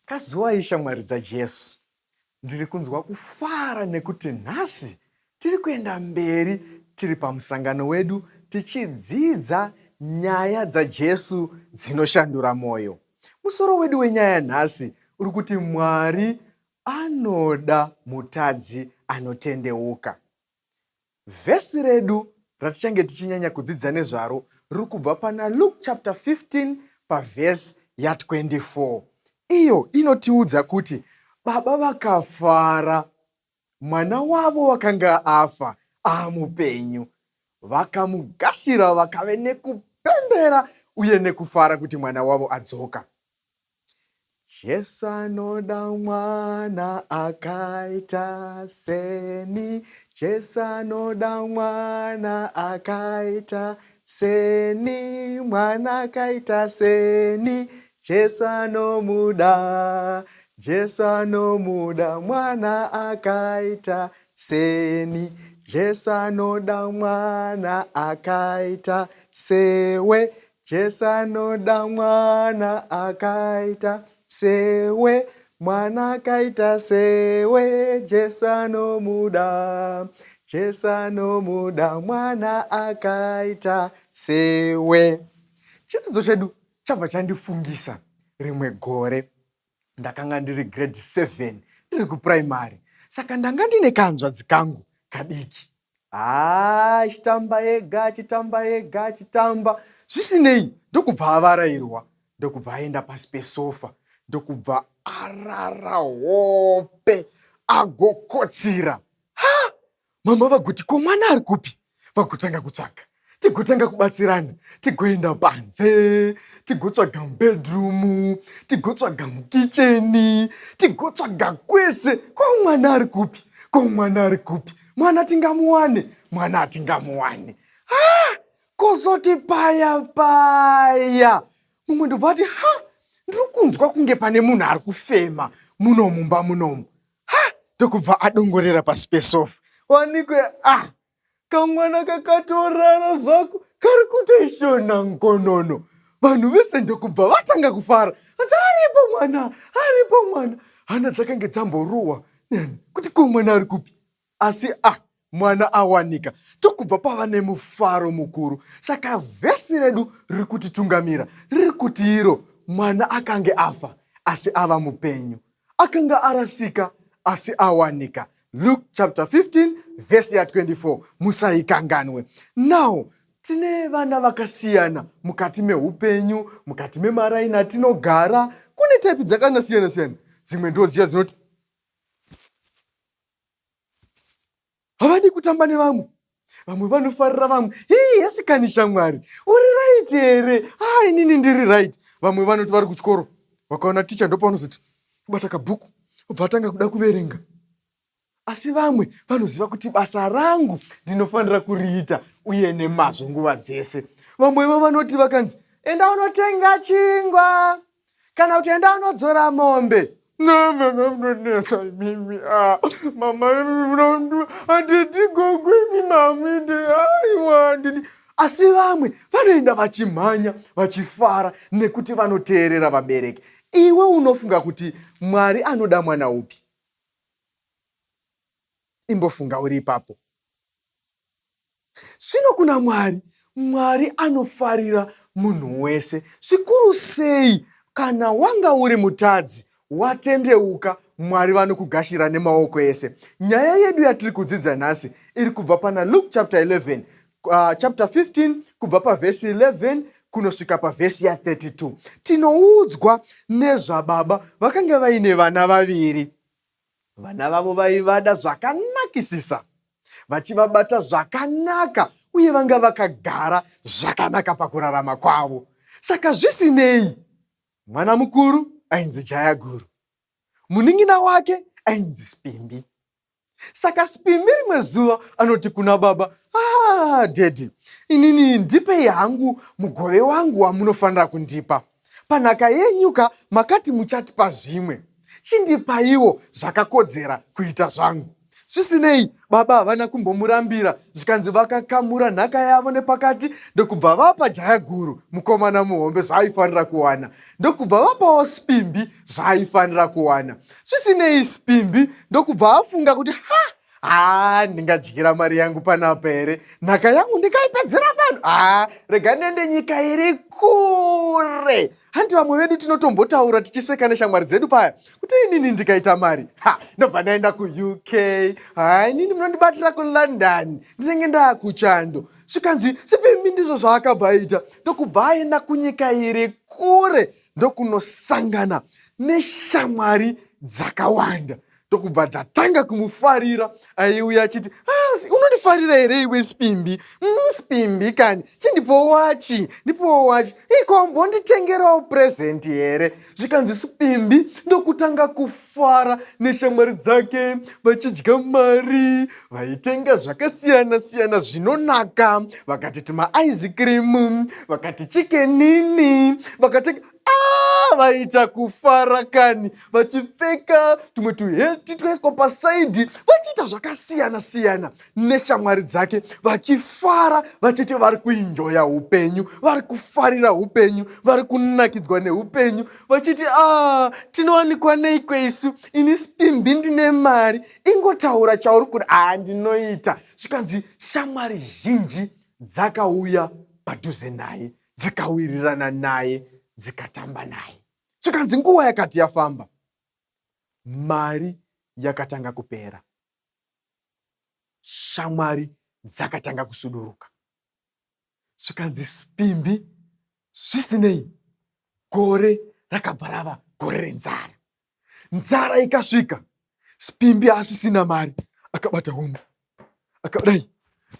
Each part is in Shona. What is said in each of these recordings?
Kazuwai shamwari dzaJesu. Ndiri kunzwa kufara nekuti nhasi tiri kuenda mberi tiri pamusangano wedu tichidzidza nyaya dzaJesu dzinoshandura mwoyo. Musoro wedu wenyaya nhasi uri kuti Mwari anoda mutadzi anotendeuka. Vhesi redu ratichange tichinyanya kudzidza nezvaro riri kubva pana Luke chapter 15 pavhesi ya24 iyo inotiudza kuti baba vakafara mwana wavo wakanga afa amupenyu. Vakamugashira vakave nekupembera uye nekufara kuti mwana wavo adzoka. Jesu anoda mwana akaita seni. Jesu anoda mwana akaita seni. Mwana akaita seni. Jesu anomuda. Jesu anomuda mwana akaita seni. Jesu anoda mwana akaita sewe. Jesu anoda mwana akaita sewe, mwana akaita sewe, Jesu anomuda, Jesu anomuda mwana akaita sewe. Chidzidzo chedu chabva chandifungisa rimwe gore ndakanga ndiri grade 7 ndiri kupuraimari saka ndanga ndine kahanzvadzi kangu kadiki haa achitamba ega achitamba ega achitamba zvisinei ndokubva avarairwa ndokubva aenda pasi pesofa ndokubva arara hope agokotsira ha Mama vagoti ko mwana ari kupi? Vagotanga kutsvaga. Tigotanga kubatsirana, tigoenda panze, tigotsvaga mubedroom, tigotsvaga mukicheni, tigotsvaga kwese. Ko mwana ari kupi? Ko mwana ari kupi? Mwana tingamuwane? Mwana hatingamuwane. Ah, kozoti paya paya mumwe ndobva ati ha ndiri kunzwa kunge pane munhu ari kufema muno mumba munomu ha ndokubva adongorera pasi pesofa wanikwe ah kamwana kakatorara zvako kari kutoishona ngonono vanhu vese ndokubva vatanga kufara anzi aripo mwana aripo mwana hana dzakange dzamborohwa kuti ko mwana ari kupi asi ah mwana awanika tokubva pava nemufaro mukuru saka vhesi redu riri kutitungamira riri kuti iro mwana akange afa asi ava mupenyu akanga arasika asi awanika Luke chapter 15 vhesi ya 24 musaikanganwe now tine vana vakasiyana mukati meupenyu mukati memaraini atinogara kune taipi dzakanasiyana siyana dzimwe ndo dziya dzinoti havadi kutamba nevamwe vamwe vanofarira vamwe hii yasikani shamwari uri right here ha inini ndiri right vamwe vanoti vari kuchikoro vakaona ticha ndopavanozoti kubata kabhuku obva atanga kuda kuverenga asi vamwe vanoziva kuti basa rangu ndinofanira kuriita uye nemazvo nguva dzese vamwevo vanoti vakanzi enda unotenga chingwa kana kuti enda unodzora mombe mama munonetsa imimi ah, mama handidi gogo imi mamide aiwa handidi asi vamwe vanoenda vachimhanya vachifara nekuti vanoteerera vabereki iwe unofunga kuti mwari anoda mwana upi imbofunga uri ipapo Zvino kuna Mwari, Mwari anofarira munhu wese, zvikuru sei kana wanga uri mutadzi watendeuka, Mwari vanokugashira nemaoko ese. Nyaya yedu yatiri kudzidza nhasi iri kubva pana Luke chapter 11, chapter 15 kubva pavhesi 11 kunosvika pavhesi ya 32. Tinoudzwa nezvababa vakanga vaine vana vaviri. Vana vavo vaivada zvakanakisisa, vachivabata zvakanaka uye vanga vakagara zvakanaka pakurarama kwavo. Saka zvisinei, mwana mukuru ainzi Jayaguru, munin'ina wake ainzi Spimbi. Saka Spimbi rimwe zuva anoti kuna baba, ah, daddy, inini ndipei hangu mugove wangu wamunofanira kundipa. Panhaka yenyu ka makati muchatipa zvimwe. Chindipaiwo zvakakodzera kuita zvangu. Zvisinei, baba havana kumbomurambira, zvikanzi vakakamura nhaka yavo nepakati ndokubva vapa jaya guru, mukomana muhombe, zvaaifanira kuwana, ndokubva vapawo Spimbi zvaaifanira kuwana. Zvisinei, Spimbi ndokubva afunga kuti ha, haa, ndingadyira mari yangu panapa here? Nhaka yangu ndikaipedzera pano? Haa, rega ndiende nyika iri kure. Hanti vamwe vedu tinotombotaura tichiseka neshamwari dzedu paya kuti inini ndikaita mari, ha, ndobva ndaenda kuUK. Ha, inini munondibatira kuLondon, ndinenge ndaakuchando. Zvikanzi Sipimbi ndizvo zvaakabva aita, ndokubva aenda kunyika iri kure, ndokunosangana neshamwari dzakawanda, ndokubva dzatanga kumufarira. Aiuya achiti, ah, unondifarira here iwe Spimbi? Spimbi kani, chindipowo wachi, ndipowo wachi, ikombonditengerawo present here? Zvikanzi Spimbi ndokutanga kufara neshamwari dzake, vachidya mari, vaitenga zvakasiyana siyana zvinonaka, vakati tumaice cream, vakati chikenini, vakatenga. Ah, vaita kufara kani, vachipfeka tumwe tuheti twaiswa pasaidhi, vachiita zvakasiyana siyana neshamwari dzake, vachifara, vachiti vari kuinjoya upenyu, vari kufarira upenyu, vari kunakidzwa neupenyu, vachiti a, tinowanikwa neiko isu? Ini Spimbi ndine mari, ingotaura chauri kuda, a, ndinoita. Zvikanzi shamwari zhinji dzakauya padhuze naye, dzikawirirana naye, dzikatamba naye. Zvikanzi nguva yakati yafamba, mari yakatanga kupera, shamwari dzakatanga kusuduruka. Zvikanzi Spimbi, zvisinei, gore rakabva rava gore renzara. Nzara ikasvika, Spimbi asisina mari, akabata homwe, akadai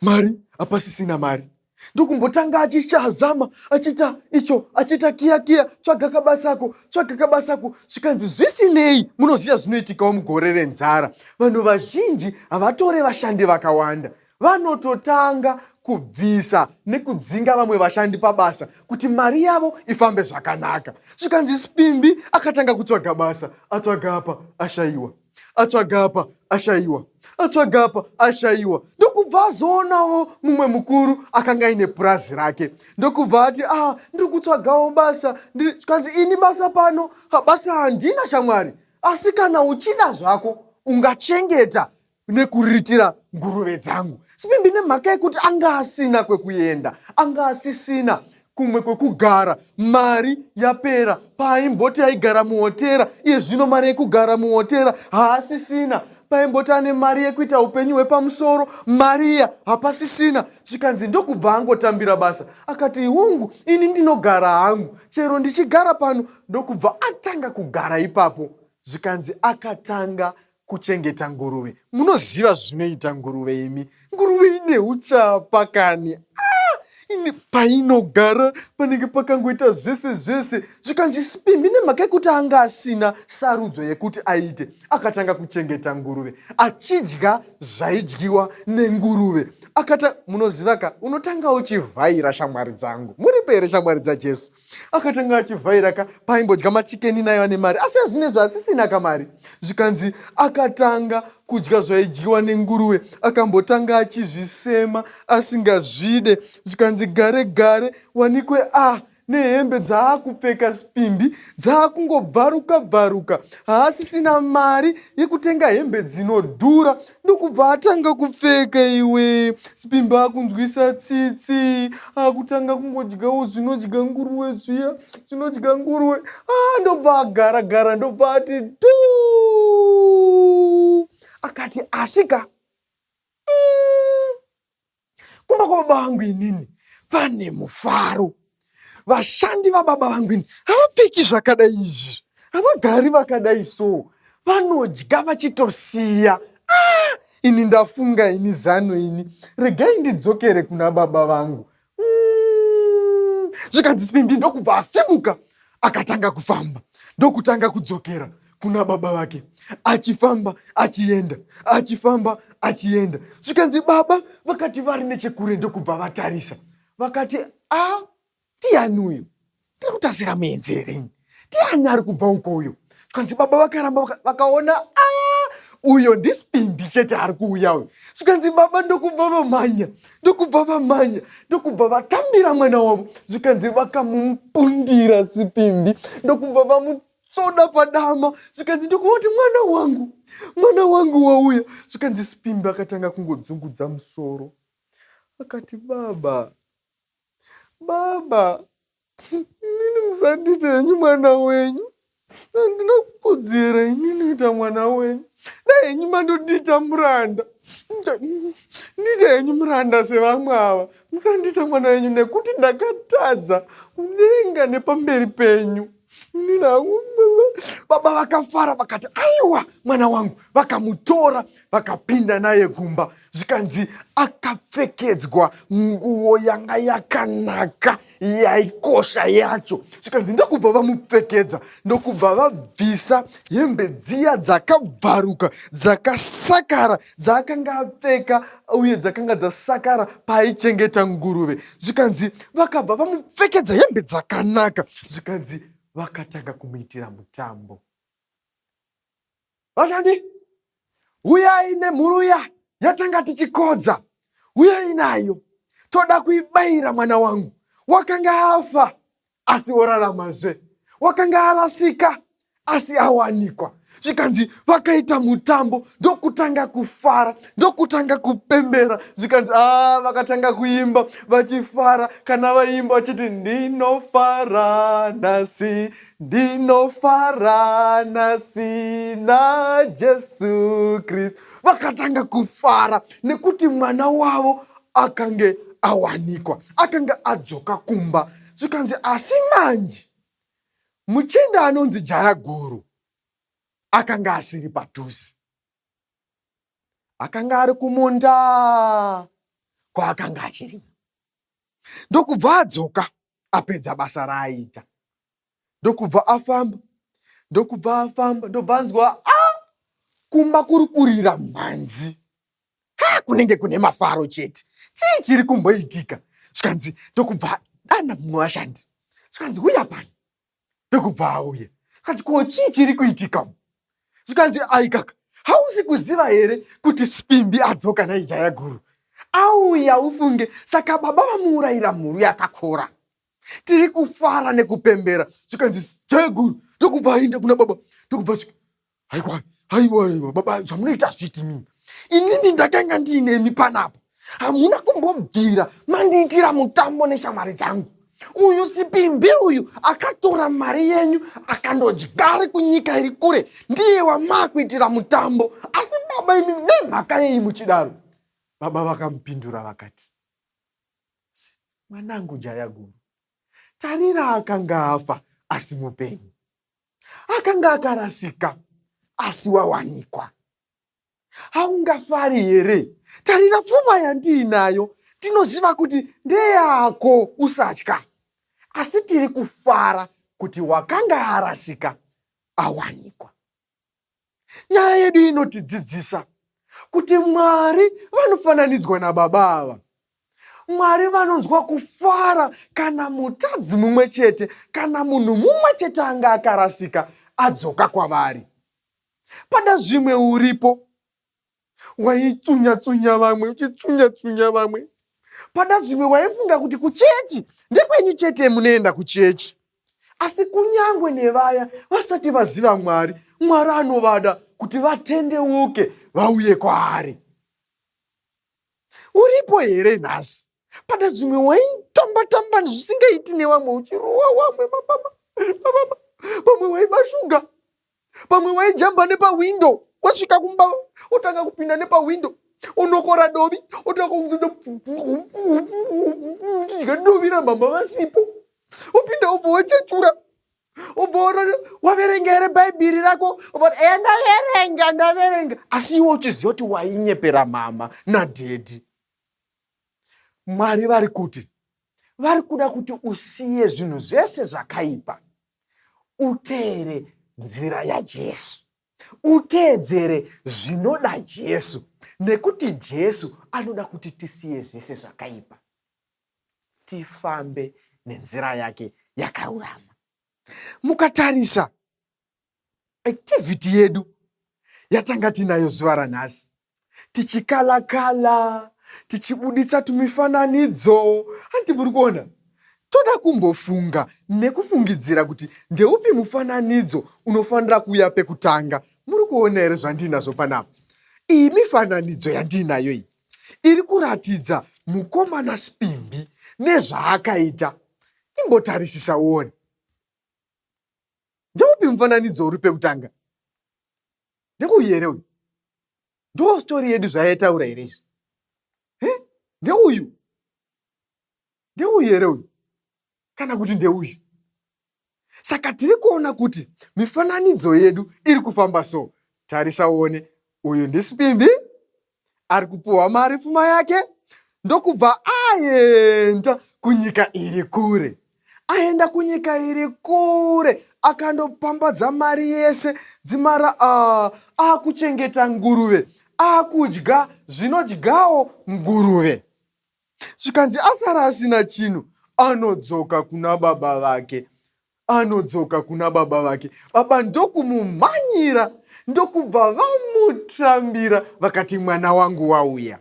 mari, apasisina mari, ndokumbotanga achichazama, achiita icho, achiita kiya kiya, tsvaga kabasako, tsvaga kabasako. Zvikanzi zvisinei, munoziva zvinoitikawo mugore renzara, vanhu vazhinji havatore vashandi vakawanda, vanototanga kubvisa nekudzinga vamwe vashandi pabasa kuti mari yavo ifambe zvakanaka. Zvikanzi Spimbi akatanga kutsvaga basa, atsvaga apa ashayiwa, atsvaga apa ashayiwa, atsvaga apa ashayiwa, ndokubva azoonawo mumwe mukuru akanga aine purazi rake, ndokubva ati, ah, ndiri kutsvagawo basa. Zvikanzi ini basa pano, ha, basa handina shamwari, asi kana uchida zvako ungachengeta nekuriritira nguruve dzangu. Sipimbi nemhaka yekuti anga asina kwekuenda, anga asisina kumwe kwekugara, mari yapera. Paaimboti aigara muhotera, iye zvino mari yekugara muhotera haasisina. Paimboti ane mari yekuita upenyu hwepamusoro, mari iya hapasisina. Zvikanzi ndokubva angotambira basa, akati hungu, ini ndinogara hangu chero ndichigara pano, ndokubva atanga kugara ipapo. Zvikanzi akatanga kuchengeta nguruve. Munoziva zvinoita nguruve imi, nguruve ine uchapa kani. Ah, ini painogara panenge pakangoita zvese zvese. Zvikanzi Sipimbi nemhaka yekuti anga asina sarudzo yekuti aite, akatanga kuchengeta nguruve, achidya zvaidyiwa nenguruve. Akata, munoziva ka, unotanga uchivhaira shamwari dzangu. Muripo here shamwari dzaJesu? Akatanga achivhaira ka, paimbodya machikeni nayo ane mari, asi azvinezvi asisina kamari. Zvikanzi akatanga kudya zvaidyiwa nenguruve, akambotanga achizvisema asingazvide. Zvikanzi gare gare wanikwe a nehembe dzaakupfeka Spimbi dzaakungobvaruka bvaruka, haasisina mari yekutenga hembe dzinodhura, ndokubva atanga kupfeka. Iwe Spimbi akunzwisa tsitsi, akutanga kungodyawo zvinodya nguruve zviya, zvinodya nguruve. Ah, ndobva agara gara, ndobva ati tu, akati asika kumba kwababa vangu inini pane mufaro. Vashandi vababa vangu ini havapfeki zvakadai izvi, havagari vakadai, so vanodya vachitosiya. Ah, ini ndafunga ini zano ini, regai ndidzokere kuna baba vangu. Zvikanzi Sipimbi ndokubva asimuka, akatanga kufamba, ndokutanga kudzokera kuna baba vake, achifamba achienda, achifamba achienda. Zvikanzi baba vakati vari nechekure, ndokubva vatarisa, vakati, a, ndiani uyu? Tiri kutasira muenzi here ini? Ndiani ari kubva uko uyu? Zvikanzi baba vakaramba vakaona, a, Uyo ndiSipimbi chete ari kuuya uyu. Zvikanzi baba ndokubva vamhanya, ndokubva vamhanya, ndokubva vatambira mwana wavo. Zvikanzi vakamupundira Sipimbi, ndokubva vamutsoda padama. Zvikanzi ndokuvati mwana wangu, mwana wangu wauya. Zvikanzi Sipimbi akatanga kungodzungudza musoro, akati baba, baba, inini musandiite henyu mwana wenyu, handina kukodzera inini kuita mwana wenyu, dai henyu mandondiita muranda, ndiite henyu muranda sevamwe ava, musandiita mwana wenyu nekuti ndakatadza kudenga nepamberi penyu. Inini hangu baba vakafara vakati aiwa mwana wangu, vakamutora vakapinda naye kumba. Zvikanzi akapfekedzwa nguo yanga yakanaka yaikosha yacho. Zvikanzi ndokubva vamupfekedza, ndokubva vabvisa hembe dziya dzakabvaruka dzakasakara dzaakanga apfeka uye dzakanga dzasakara paaichengeta nguruve. Zvikanzi vakabva vamupfekedza hembe dzakanaka. Zvikanzi vakatanga kumuitira mutambo. Vashandi, huyai nemhuru iya yatanga tichikodza, huyai nayo, toda kuibayira mwana wangu. Wakanga afa asi oraramazve, wakanga arasika asi awanikwa. Zvikanzi vakaita mutambo, ndokutanga kufara, ndokutanga kupembera. Zvikanzi vakatanga kuimba vachifara, kana vaimba vachiti ndinofara nhasi, ndinofara nhasi naJesu Kristu. Vakatanga kufara nekuti mwana wavo akange awanikwa, akanga adzoka kumba. Zvikanzi asi manje muchinda anonzi Jayaguru akanga asiri padhuze, akanga ari kumunda kwaakanga achirima, ndokubva adzoka apedza basa raaiita, ndokubva afamba, ndokubva afamba, ndobva anzwa kumba kuri kurira mhanzi, ha kunenge kune mafaro chete, chii chiri kumboitika? Zvikanzi ndokubva dana mumwe vashandi, zvikanzi uya pano, ndokubva auya, zvikanzi ko chii chiri kuitika? Zvikanzi aikaka, hausi kuziva here kuti Sipimbi adzoka naijaya guru, auya ufunge, saka baba vamuurayira mhuru yakakora, tiri kufara nekupembera. Zvikanzi jaya guru ndokubva aenda kuna baba, ndokubva svika, haiwa haiwa haiwa baba, zvamunoita hazviiti mimi, inini ndakanga ndiinemi panapa, hamuna kumbobvira mandiitira mutambo neshamwari dzangu. Uyu Sipimbi uyu akatora mari yenyu akandodya ari kunyika iri kure, ndiye wamakuitira mutambo. Asi baba imi nemhaka yei muchidaro? Baba vakamupindura vakati, mwanangu jaya guru, tarira akanga afa asi mupenyu, akanga akarasika asi wawanikwa. Haungafari here? Tarira pfuma yandiinayo, ndinoziva kuti ndeyako, usatya. Asi tiri kufara kuti wakanga arasika awanikwa. Nyaya yedu inotidzidzisa kuti Mwari vanofananidzwa nababa ava. Mwari vanonzwa kufara kana mutadzi mumwe chete, kana munhu mumwe chete anga akarasika adzoka kwavari. Pada zvimwe uripo waitsunya-tsunya vamwe, uchitsunya-tsunya vamwe. Pada zvimwe waifunga kuti kuchechi ndekwenyu chete munoenda kuchechi. Asi kunyangwe nevaya vasati vaziva Mwari, Mwari anovada kuti vatendeuke vauye kwaari. Uripo here nhasi? Pada zvimwe waitamba-tamba zvisingaiti nevamwe, uchirowa wamwe mababa, mababa. Pamwe waiba shuga, pamwe waijamba nepawindo, wasvika kumba wotanga kupinda nepawindo, unokora dovi, wotanga uchidya dovi ramama vasipo, wopinda wobva wachechura, wobva waverenga here bhaibheri rako? Wobva wati, ndaverenga, ndaverenga, asi iwe uchiziva kuti wainyepera mama nadhedhi. Mwari vari kuti vari kuda kuti usiye zvinhu zvese zvakaipa, uteere nzira yaJesu, uteedzere zvinoda Jesu, nekuti Jesu anoda kuti tisiye zvese zvakaipa, tifambe nenzira yake yakarurama. Mukatarisa activity yedu yatanga tinayo zuva ranhasi. Tichikalakala, tichibuditsa tumifananidzo. Hanti muri kuona? Toda kumbofunga nekufungidzira kuti ndeupi mufananidzo unofanira kuuya pekutanga. Muri kuona here zvandinazvo panapa? Iyi mifananidzo yandinayo iyi iri kuratidza mukomana Spimbi nezvaakaita. Imbotarisisa uone. Ndeupi mufananidzo uri pekutanga? Ndeuyu here uyu? Ndo story yedu zvayaitaura here izvi? He? Ndeuyu? Ndeuyu here uyu? Kana kuti ndeuyu? Saka tiri kuona kuti mifananidzo yedu iri kufamba so. Tarisa uone, uyu ndiSipimbi ari kupuhwa mari pfuma yake ndokubva aenda kunyika iri kure. Aenda kunyika iri kure akandopambadza mari yese dzimara akuchengeta nguruve akudya zvinodyawo nguruve. Zvikanzi asara asina chinhu anodzoka kuna baba vake. Anodzoka kuna baba vake. Baba ndokumumhanyira ndokubva vamutambira vakati mwana wangu wauya.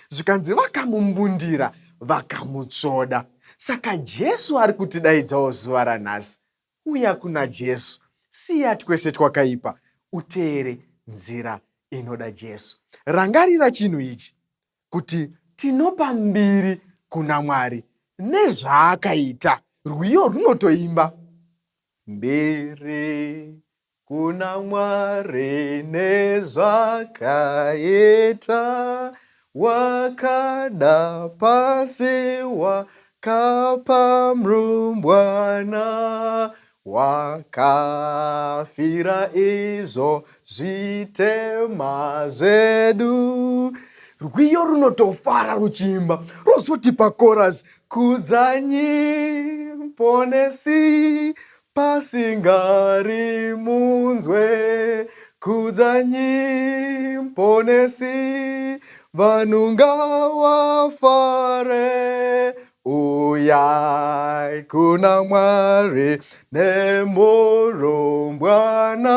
Zvikanzi vakamumbundira vakamutsvoda. Saka Jesu ari kutidaidzawo zuva ranhasi. Uya kuna Jesu. Siya twese twakaipa uteere nzira inoda Jesu. Rangarira chinhu ichi kuti tinopa mbiri kuna Mwari nezvaakaita. Rwiyo runotoimba mbiri kuna Mwari nezvakaita, wakada pasi wakapa mrumbwana Wakafira izvo zvitema zvedu. Rwiyo runotofara ruchiimba rozoti pakorasi kudzanyi mponesi pasingari munzwe kudzanyi mponesi vanhu ngawafare Uyai kuna Mwari nemurumbwana,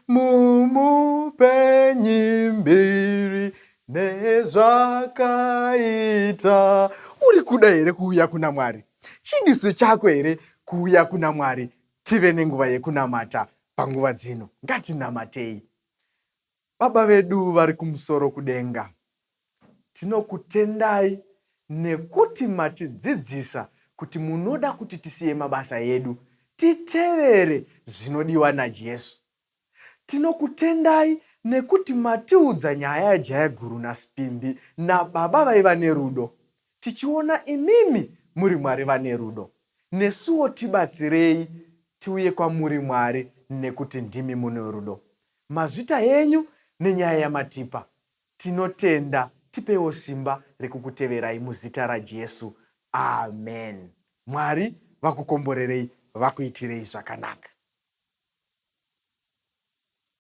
mumupe nyimbiri nezvakaita. Uri kuda here kuuya kuna Mwari? Chidiso chako here kuuya kuna Mwari? Tive nenguva yekunamata panguva dzino. Ngatinamatei. Baba vedu vari kumusoro kudenga, tinokutendai nekuti matidzidzisa kuti munoda kuti tisiye mabasa edu titevere zvinodiwa naJesu. Tinokutendai nekuti matiudza nyaya yaJayaguru naSipimbi nababa vaiva nerudo, tichiona imimi muri Mwari vane rudo. Nesuwo tibatsirei tiuye kwamuri Mwari nekuti ndimi mune rudo. Mazvita henyu nenyaya yamatipa. Tinotenda tipeiwo simba rekukuteverai muzita raJesu Amen. Mwari vakukomborerei vakuitirei zvakanaka.